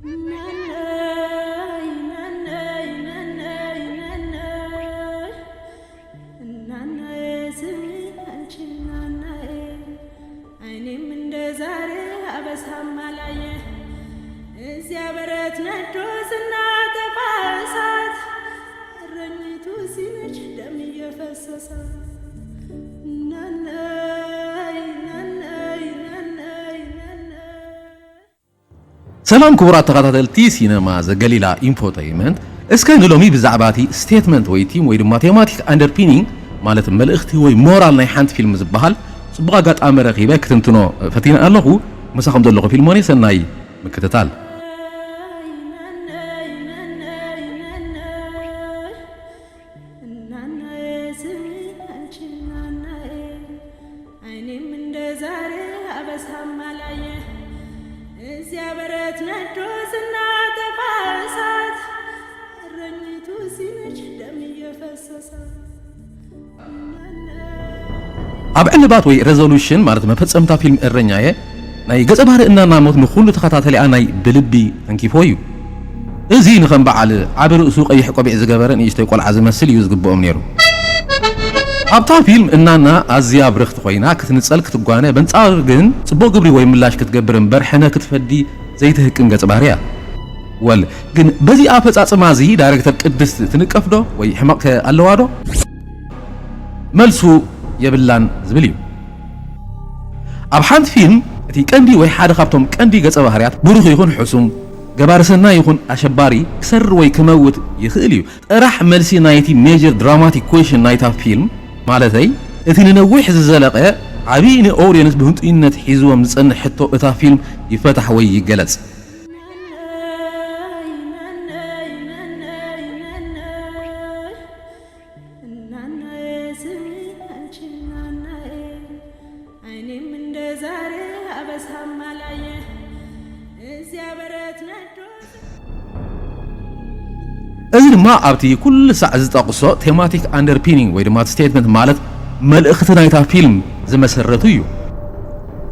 ናናይ ናናይ ናናይ ናናይ እናናየ ስሚ አንቺ እናናየ አይኔም እንደ ዛሬ አበሳም አላየ። እዚያ በረት ነዶ ስናጠፋ እሳት እረኝቱ ሲነች ደም እየፈሰሰ ናናይ ናናይ ናናይ ናናይ ሰላም ክቡራት ተኸታተልቲ ሲነማ ዘገሊላ ኢንፎተይመንት፣ እስከ ንሎሚ ብዛዕባ እቲ ስቴትመንት ወይ ቲም ወይ ድማ ቴማቲክ ኣንደርፒኒንግ ማለት መልእኽቲ ወይ ሞራል ናይ ሓንቲ ፊልም ዝበሃል ጽቡቕ ኣጋጣሚ ረኺበ ክትንትኖ ፈቲነ ኣለኹ። ምሳኹም ዘለኹ ፊልሞን እየ። ሰናይ ምክትታል። እናናየ ስሚ አንቺ እናናየ አይኔም እንደ ዛሬ አበሳም አላየ። እዚያ በረት ነዶ ስናጠፋ እሳት እረኝቱ ሲነች ደም እየፈሰሰ ኣብ ዕልባት ወይ ሬዞሉሽን ማለት መፈጸምታ ፊልም እረኛየ ናይ ገጸ ባህሪ እናና ሞት ንኹሉ ተኸታተሊኣ ናይ ብልቢ ተንኪፎ እዩ። እዚ ንኸም በዓል ዓቢ ርእሱ ቀይሕ ቆቢዕ ዝገበረ ንእሽተይ ቆልዓ ዝመስል እዩ ዝግብኦም ነይሩ። ኣብታ ፊልም እናና ኣዝያ ብርኽቲ ኮይና ክትንጸል ክትጓነ በንጻሩ ግን ጽቡቕ ግብሪ ወይ ምላሽ ክትገብር እምበር ሕነ ክትፈዲ ዘይትህቅን ገጸ ባህሪ እያ። ወል ግን በዚ ኣፈጻጽማ እዚ ዳይሬክተር ቅድስት ትንቀፍ ዶ ወይ ሕመቕ ከ ኣለዋ ዶ? መልሱ የብላን ዝብል እዩ። ኣብ ሓንቲ ፊልም እቲ ቀንዲ ወይ ሓደ ካብቶም ቀንዲ ገጸ ባህርያት ብሩኽ ይኹን ሕሱም፣ ገባሪ ሰናይ ይኹን ኣሸባሪ ክሰርር ወይ ክመውት ይኽእል እዩ። ጥራሕ መልሲ ናይቲ ሜጀር ድራማቲክ ኩዌሽን ናይታ ፊልም ማለተይ እቲ ንነዊሕ ዝዘለቐ ዓብዪ ንኦድየንስ ብህንጡይነት ሒዝዎም ዝጸንሕ ሕቶ እታ ፊልም ይፈታሕ ወይ ይገለጽ። እናናየ ስሚ አንቺ እናናየ አይኔም እንደ ዛሬ አበሳም አላየ። እዚያ በረት ነዶ እዚ ድማ ኣብቲ ኩሉ ሳዕ ዝጠቕሶ ቴማቲክ ኣንደርፒኒንግ ወይ ድማ ስቴትመንት ማለት መልእኽቲ ናይታ ፊልም ዝመሰረቱ እዩ።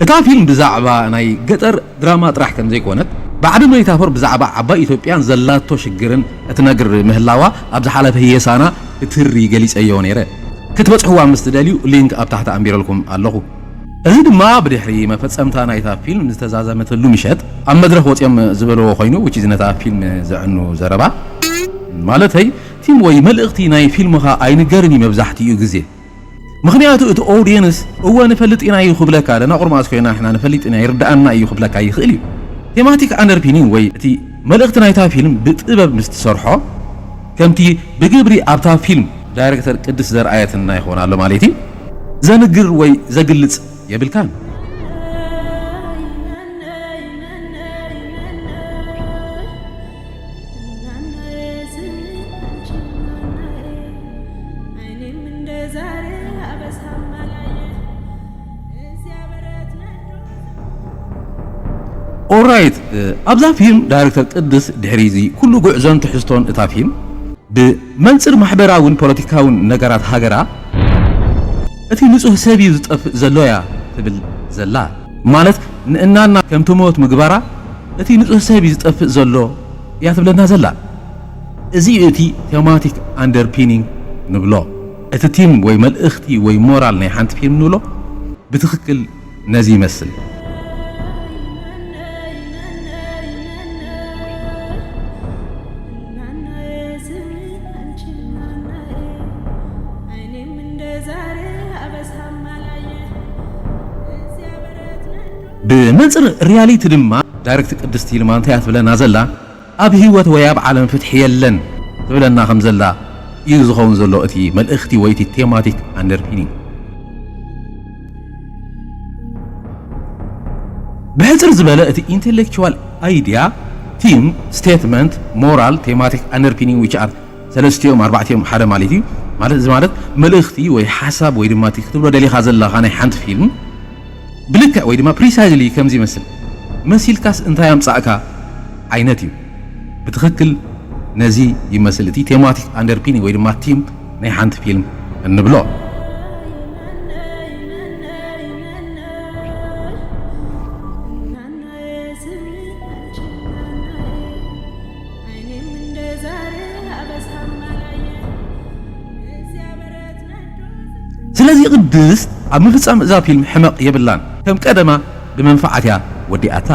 እታ ፊልም ብዛዕባ ናይ ገጠር ድራማ ጥራሕ ከም ዘይኮነት ብዓቢ ሜታፎር ብዛዕባ ዓባይ ኢትዮጵያን ዘላቶ ሽግርን እትነግር ምህላዋ ኣብ ዝሓለፈ ህየሳና ብትሪ ገሊጸዮ ነይረ። ክትበጽሕዋ ምስ ትደልዩ ሊንክ ኣብ ታሕቲ ኣንቢረልኩም ኣለኹ። እዚ ድማ ብድሕሪ መፈጸምታ ናይታ ፊልም ዝተዛዘመትሉ ምሸት ኣብ መድረኽ ወጺኦም ዝበልዎ ኮይኑ which is ነታ ፊልም ዘዕኑ ዘረባ ማለተይ ቲም ወይ መልእኽቲ ናይ ፊልምኻ ኣይንገርን እዩ መብዛሕትኡ ግዜ። ምኽንያቱ እቲ ኦድየንስ እወ ንፈልጥ ኢና እዩ ክብለካ፣ ደናቑር መኣስ ኮይና ንሕና ንፈልጥ ኢና ይርድኣና እዩ ክብለካ ይኽእል እዩ። ቴማቲክ ኣንደርፒኒንግ ወይ እቲ መልእኽቲ ናይታ ፊልም ብጥበብ ምስ ትሰርሖ ከምቲ ብግብሪ ኣብታ ፊልም ዳይረክተር ቅድስት ዘርኣየትና ይኸውን ኣሎ ማለት እዩ። ዘንግር ወይ ዘግልጽ የብልካን። ኦራይት ኣብዛ ፊልም ዳይረክተር ቅድስ ድሕሪ እዚ ኩሉ ጉዕዞን ትሕዝቶን እታ ፊልም ብመንጽር ማሕበራውን ፖለቲካውን ነገራት ሃገራ እቲ ንጹህ ሰብ እዩ ዝጠፍእ ዘሎ እያ ትብል ዘላ። ማለት ንእናና ከም ትሞት ምግባራ እቲ ንጹህ ሰብ እዩ ዝጠፍእ ዘሎ እያ ትብለና ዘላ። እዚ እዩ እቲ ቴማቲክ ኣንደርፒኒንግ ንብሎ። እቲ ቲም ወይ መልእኽቲ ወይ ሞራል ናይ ሓንቲ ፊልም ንብሎ ብትኽክል ነዚ ይመስል። ብመንፅር ሪያሊቲ ድማ ዳይሬክት ቅድስቲ ይልማ እንታይ እያ ትብለና ዘላ? ኣብ ህይወት ወይ ኣብ ዓለም ፍትሒ የለን ትብለና ከም ዘላ እዩ ዝኸውን ዘሎ እቲ መልእኽቲ ወይ እቲ ቴማቲክ ኣንደርፒኒንግ። ብሕፅር ዝበለ እቲ ኢንቴሌክቹዋል ኣይድያ፣ ቲም፣ ስቴትመንት፣ ሞራል፣ ቴማቲክ ኣንደርፒኒንግ which are ሰለስቲኦም ኣርባዕቲኦም ሓደ ማለት እዩ። ማለት እዚ ማለት መልእኽቲ ወይ ሓሳብ ወይ ድማ እቲ ክትብሎ ደሊኻ ዘለኻ ናይ ሓንቲ ፊልም ብልክዕ ወይ ድማ ፕሪሳይዝሊ ከምዚ ይመስል መሲልካስ እንታይ ኣምጻእካ ዓይነት እዩ። ብትኽክል ነዚ ይመስል እቲ ቴማቲክ ኣንደርፒኒንግ ወይ ድማ ቲም ናይ ሓንቲ ፊልም እንብሎ። ስለዚ ቅድስት ኣብ ምፍጻም እዛ ፊልም ሕመቕ የብላን። ከም ቀደማ ብመንፍዓት እያ ወዲኣታ።